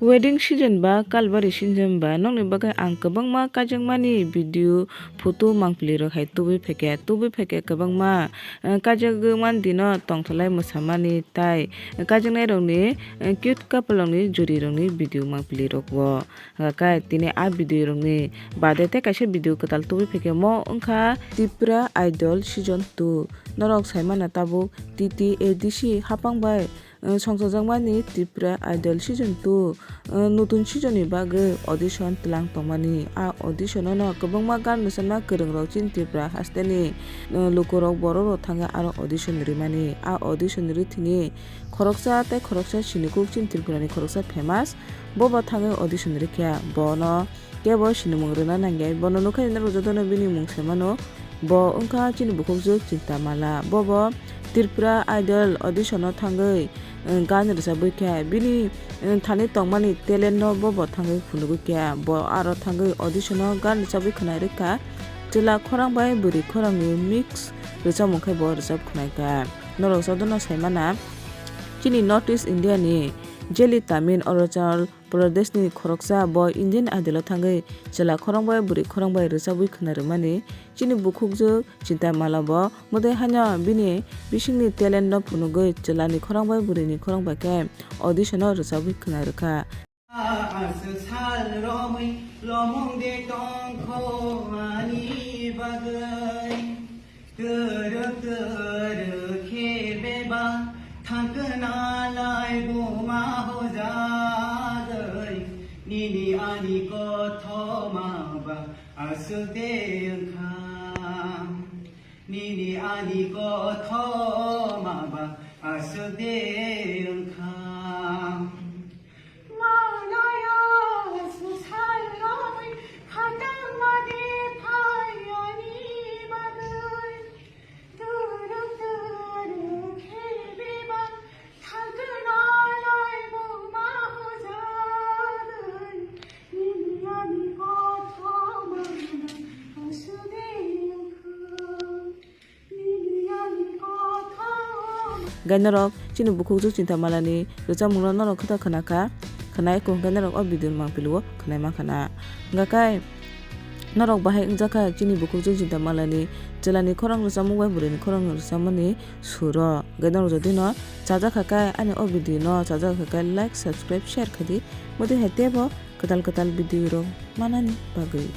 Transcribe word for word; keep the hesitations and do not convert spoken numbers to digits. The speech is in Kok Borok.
Wedding season ba kalbari season ba nokni bagwi ang kwbangma kaijakmani video, photo, mangpili rok hai tubui phaikha, tubui phaikha kwbangma, eh, kaijakgwi mani dino tongtholai mwsamani tai kaijaknai rokni, eh, cute couple rokni juri rokni video mangpili rok bo. Hwnkha khe tini a video rokni bade tei kaisa video kwtal tubui phaikha, mo wngkha Tipra Idol season two. Norok saimano tabuk T T A D C hapang bai, eh, songchajakmani Tipra Idol season two, eh, nutun season ni bagwi audition tlang tongmani. A audition ono kwbangma gan rwchapna kwrwng rok chini Tripura hasteni, eh, lukurok borok rok thangwi aro audition rimani. A audition ri thini khoroksa tei khoroksa sinikuk chini Tripura ni khoroksa famous. Bo bo thangwi audition rikha, bono kebo sinimung rwna nangya. Bono nukha, norok jotono bini mung saimano. Bo wngkha chini bukhukjwk Chinta Mala. Bo bo Tripura Idol audition o thangwi, eh, gan rwchabwi kha. Bini, eh, thani tongmani talent no bo bo thangwi phunugwi kha. Bo aro thangwi audition o gan rwchabwi khwnai rwkha. Chwla khorang bai bwrwi khorang ni mix rwchapmung khe bo rwchap khwnai kha. Norok jotono saimana, chini North East India ni Delhi, Tamil, Arunachal Pradesh ni khoroksa bo Indian Idol o thangwi chwla khorang bai bwrwi khorang bai rwchabwi khwna rwmani. Chini bukhukjwk Chinta Mala bo mwtai haino bini bisingni talent no phunugwi chwla ni khorang bai bwrwi ni khorang bai khe audition o rwchabwi khwna rwkha. Aswk sal romwi lomong de tongkho ani bagwi. Twrwk twrwk khe bebak thangkna lai buma hojagwi. Nini ani kothoma ba aswk de wngkha. Nini ani kothoma ba aswk de wngkha. Manaya swsai romwi khatang mani phai ani bagwi. Twrwk twrwk khe bebak thangkna lai buma hojagwi. Nini ani kothoma ba aswk de wngkha. Gai norok chini bukhukjwk Chinta Mala ni rwchapmung no norok khe ta khwna kha, khwnai kho hwnkhe norok o video ni mangpili o khwnai mankha na. Hwnkha khe norok bahai wngjakha chini bukhukjwk Chinta Mala ni chwla ni khorang rwchapmung bai bwrwi ni khorang rwchapmani suro. Hwnkhe norok jodi no chajak kha khe ani o video no chajak kha khe like, subscribe, share khaidi. Motwi hai teibo kwtal kwtal video rok manani bagwi.